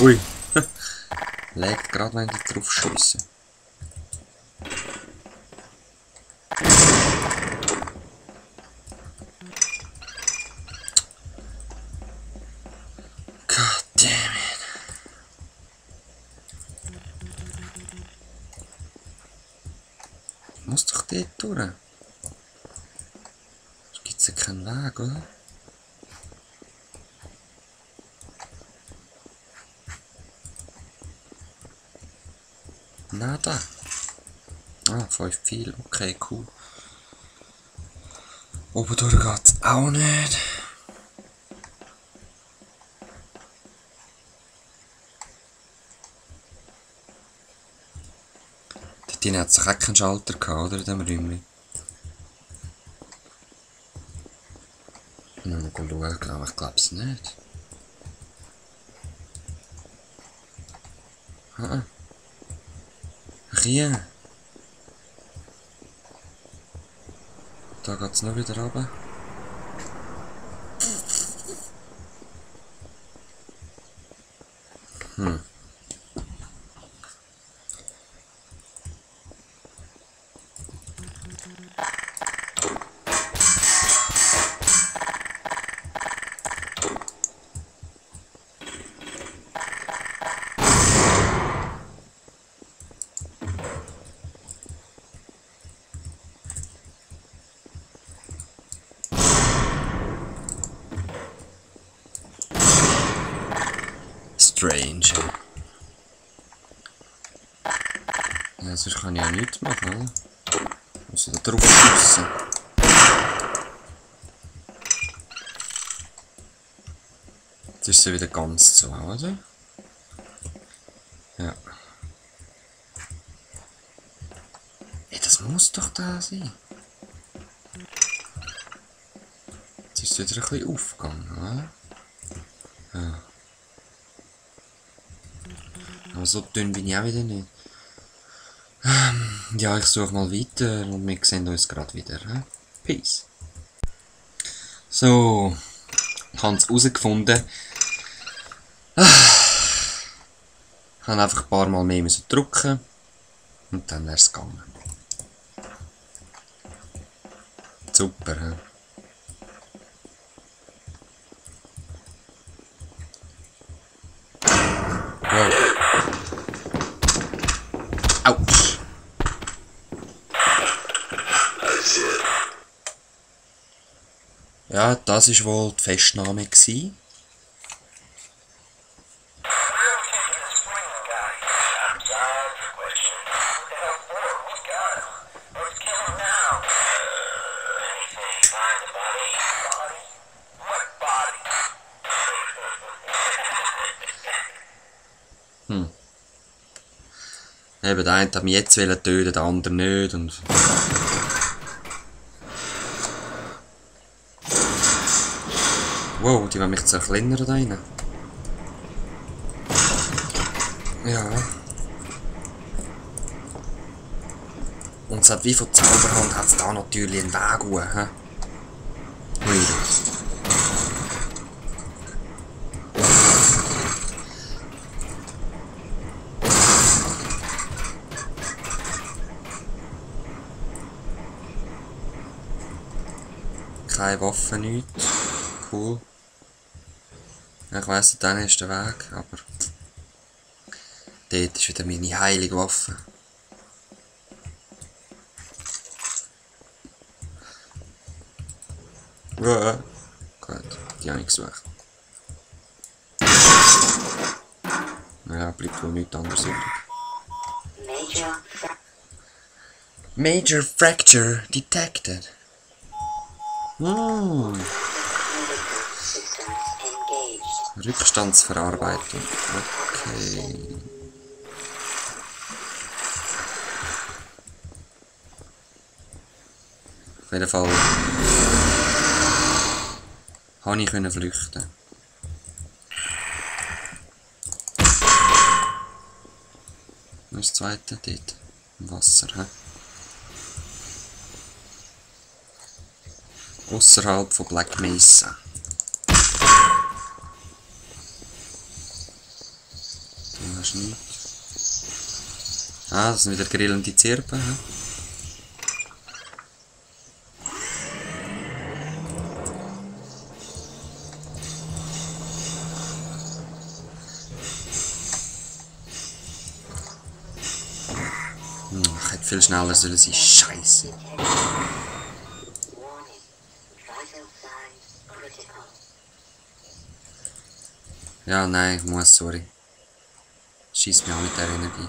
Ui. Legt gerade, wenn ich drauf schiesse. God damn it. Muss doch dort durch. Da gibt es ja keinen Weg, oder? Nada. Ah, 5 Pfeile. Okay, cool. Oben durch geht's auch nicht. Dort hat es auch keinen Schalter gehabt, oder? In diesem Räumchen. Mal schauen, aber ich glaube es nicht. Ah. Hier. Da geht es noch wieder runter. Strange. Ja, sonst kann ich ja nichts machen, oder? Ich muss da drauf schiessen. Jetzt ist sie wieder ganz zu, oder? Ja. Ey, das muss doch da sein. Jetzt ist sie wieder ein bisschen aufgegangen, oder? Ja. Aber so dünn bin ich auch wieder nicht. Ja, ich suche mal weiter und wir sehen uns gerade wieder. Peace. So, ich habe es herausgefunden. Ich habe einfach ein paar Mal mehr drücken und dann wäre es gegangen. Super, hä? Wow. Autsch. Ja, das war wohl die Festnahme gewesen. Eben, der eine hat mich jetzt töten, der andere nicht. Und wow, die wollen mich zerkleinern da rein. Ja. Und es hat wie von Zauberhand hat es da natürlich einen Weg hoch, hä? Ui. Keine Waffe, nichts. Cool. Ich weiss nicht, dann ist der Weg, aber dort ist wieder meine heilige Waffe. Gut, die habe ich gesucht. Ja, bleibt wohl nichts anderes übrig. Major Fracture detected. Rückstandsverarbeitung. Okay. Auf jeden Fall konnte ich flüchten. Wo ist das zweite? Dort. Im Wasser. Außerhalb von Black Mesa. ist nicht. Ah, das sind wieder grillende Zirpen. Hm? Ich hätte viel schneller sollen sein. Scheiße. Ja, nein, ich muss, sorry. Schießt mich auch mit der Energie.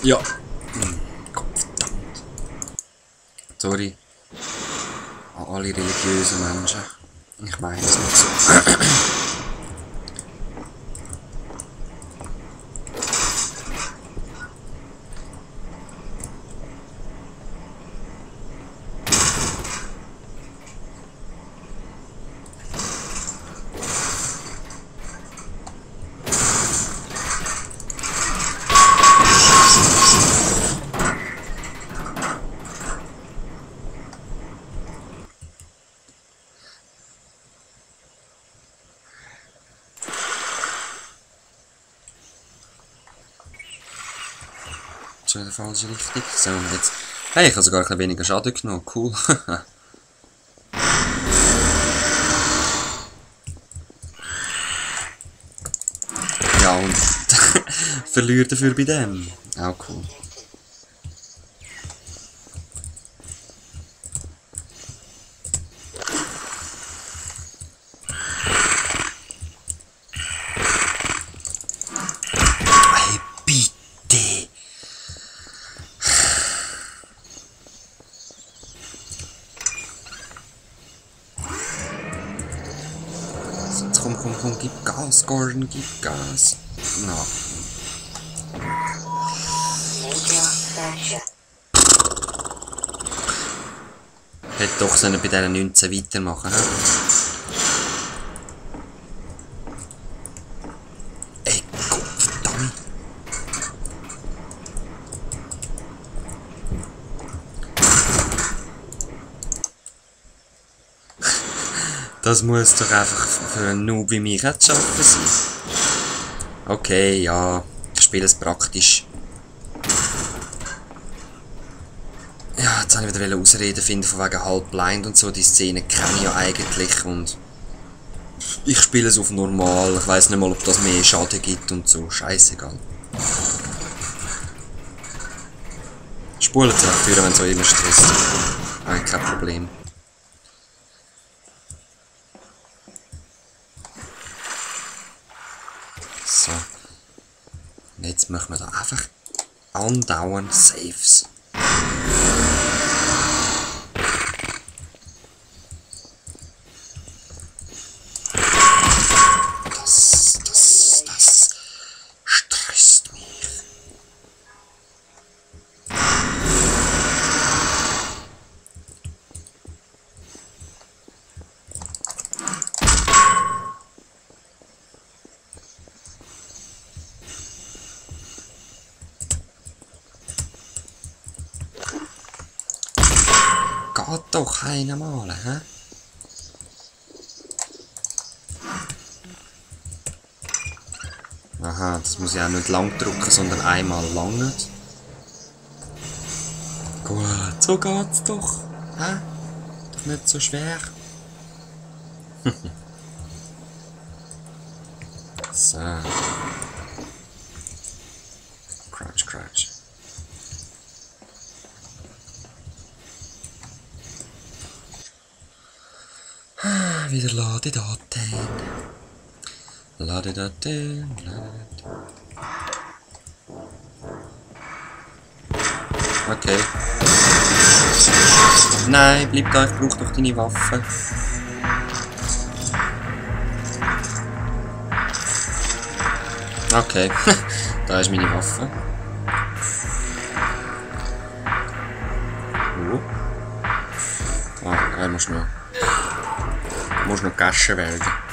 Ja. Gottverdammt. Sorry. An alle religiösen Menschen. Ich meine es nicht so. Schon in der falschen Richtung. So, und jetzt. Hey, ich habe sogar ein bisschen weniger Schaden genommen. Cool. Ja, und verliere dafür bei dem. Auch cool. Hey, bitte! Komm, gib Gas, Gordon, gib Gas. Na. Hätte doch so bei diesen 19 weitermachen, hä? Ey, Gottverdammt. Das muss doch einfach für einen Noob wie mich zu schaffen sein. Okay, ja, ich spiele es praktisch. Ja, jetzt wollte ich wieder Ausreden finden von wegen halb blind und so. Die Szene kenne ich ja eigentlich und ich spiele es auf normal. Ich weiß nicht mal, ob das mehr Schaden gibt und so. Scheißegal. Spulen es einfach für, wenn es euch immer stresst. Nein, kein Problem. So. Und jetzt machen wir da einfach andauernd Saves. Das stresst mich. Geht doch einmal, hä? Aha, das muss ich auch nicht lang drücken, sondern einmal lang nicht. Gut, so geht's doch. Hä? Doch nicht so schwer. So. Crouch. Wieder Ladedaten. Ladedaten. Okay. Nein, bleib da, ich brauche doch deine Waffe. Okay, da ist meine Waffe. Ah, er muss noch gegessen werden.